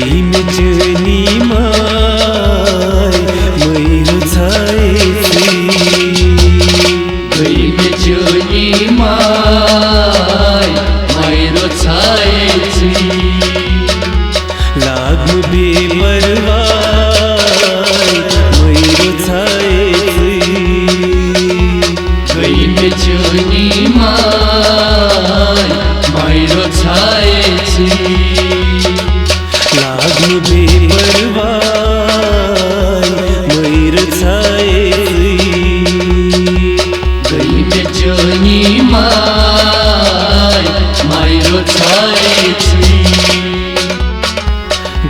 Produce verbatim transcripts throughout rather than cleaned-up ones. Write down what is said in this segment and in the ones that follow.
ییٚمہِ چٲنی ماے مٲرِتھ ژھایہِ ژٕے۔ گٔے مےٚ چٲنی ماے مٲرِتھ ژھایہِ ژٕے۔ لاگ نہٕ بے پرواے مٲرِتھ ژھایہِ ژٕے۔ گٔے مےٚ چٲنی ماے مٲرِتھ ژھایہِ ژٕے۔ لاگ نہٕ بے پرواے مٲرِتھ ژھایہِ ژٕے۔ گٔے مےٚ چٲنی ماے مٲرِتھ ژھایہِ ژٕے۔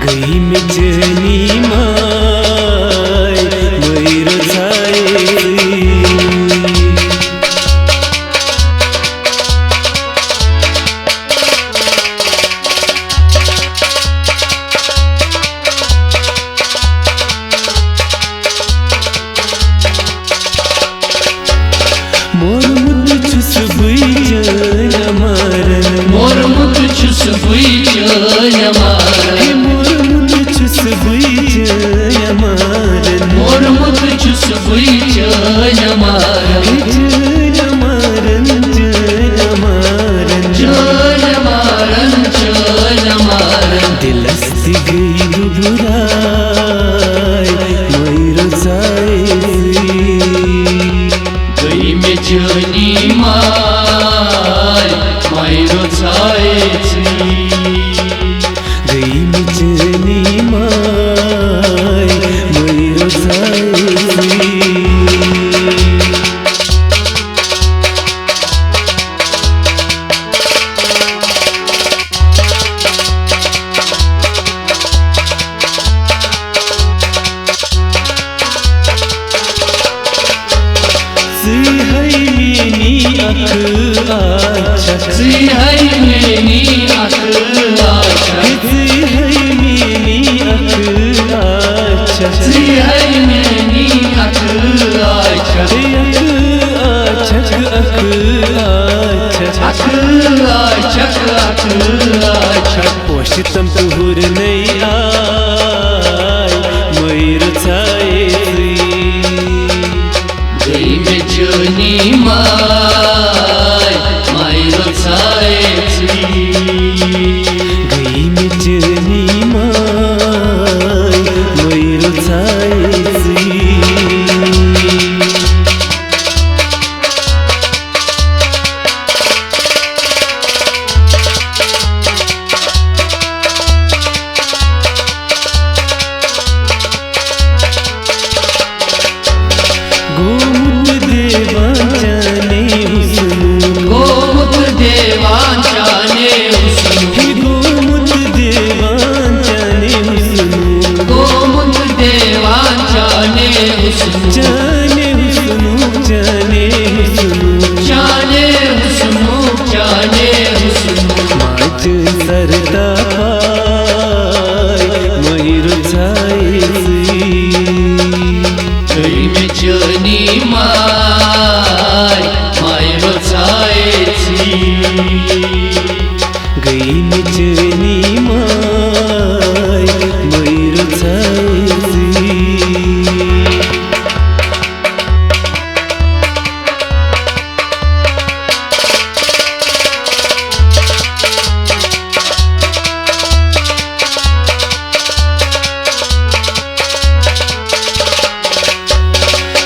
گٔے مےٚ چٲنی ماے مٲرِتھ ژھایہِ ژٕے۔ موٚرمُت چھُس بٕے جانہٕ مارن۔ موٚرمُت چھُس بٕے جانہٕ مارن۔ ہے، موٚرمُت چھُس بٕے جانہٕ مارن۔ موٚرمُت چھُس بٕے جانہٕ مارن۔ ہے، جانہٕ مارن، جانہٕ مارن۔ جانہٕ مارن، جانہٕ مارن۔ دِلس تہِ گٔے دُبراے، مٲرِتھ ژھایہِ ژٕے۔ گٔے مےٚ چٲنی ماے مٲرِتھ ژھایہِ ژٕے۔ گٔے مےٚ چٲنی ماے مٲرِتھ ژھایہِ ژٕے۔ ژٕے ہے میٛٲنی اکھ آش چھکھ۔ ژٕے ہے میٛٲنی اکھ آش چھکھ۔ ژٕے ہے میٛٲنی اکھ آش چھکھ۔ ژٕے ہے میٛٲنی اکھ آش چھکھ۔ اکھ آش چھکھ، اکھ آش چھکھ۔ اکھ آش چھکھ، اکھ آش چھکھ۔ پوشہِ تم تہٕ ہُرنَے آے، مٲرِتھ ژھایہِ ژٕے۔ گٔے مےٚ چٲنی ماے مٲرِتھ ژھایہِ ژٕے۔ گٔے مےٚ چٲنی ماے مٲرِتھ ژھایہِ ژٕے۔ گوٚمُت دیوان چانے حسنُک۔ گوٚمُت دیوان چانے حسنُک۔ ہے گوٚمُت دیوان چانے حسنُک۔ گوٚمُت دیوان چانے حسنُک۔ چانے حسنُک، چانے حسنُک۔ چانے حسنُک، چانے حسنُک۔ ماجہِ سر تاپاے مٲرِتھ ژھایہِ ژٕے۔ گٔے مےٚ چٲنی ماے مٲرِتھ ژھایہِ ژٕے۔ گٔے مےٚ چٲنی ماے مٲرِتھ ژھایہِ ژٕے۔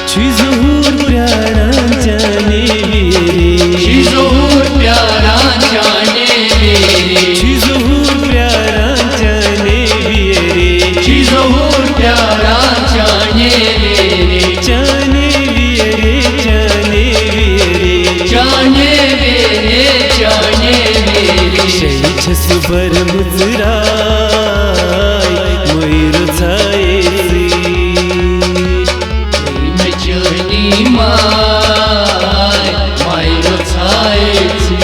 چھُے ظہوٗر پیاران چانے ویرے۔ چھُے ظہوٗر پیاران چانے ویرے۔ چھُے ظہوٗر پیاران چانے ویرے۔ چھُے ظہوٗر پیاران چانے ویرے۔ چانے ویرے، چانے ویرے۔ چانے ویرے، چانے ویرے۔ شے چھَس بٔرمٕژ راے، مٲرِتھ ژھایہِ ژٕے۔ مےٚ چٲنی ماے، مٲرِتھ ژھایہِ ژٕے۔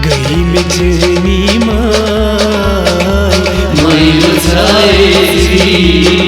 گٔے مےٚ چٲنی ماے، مٲرِتھ ژھایہِ ژٕے۔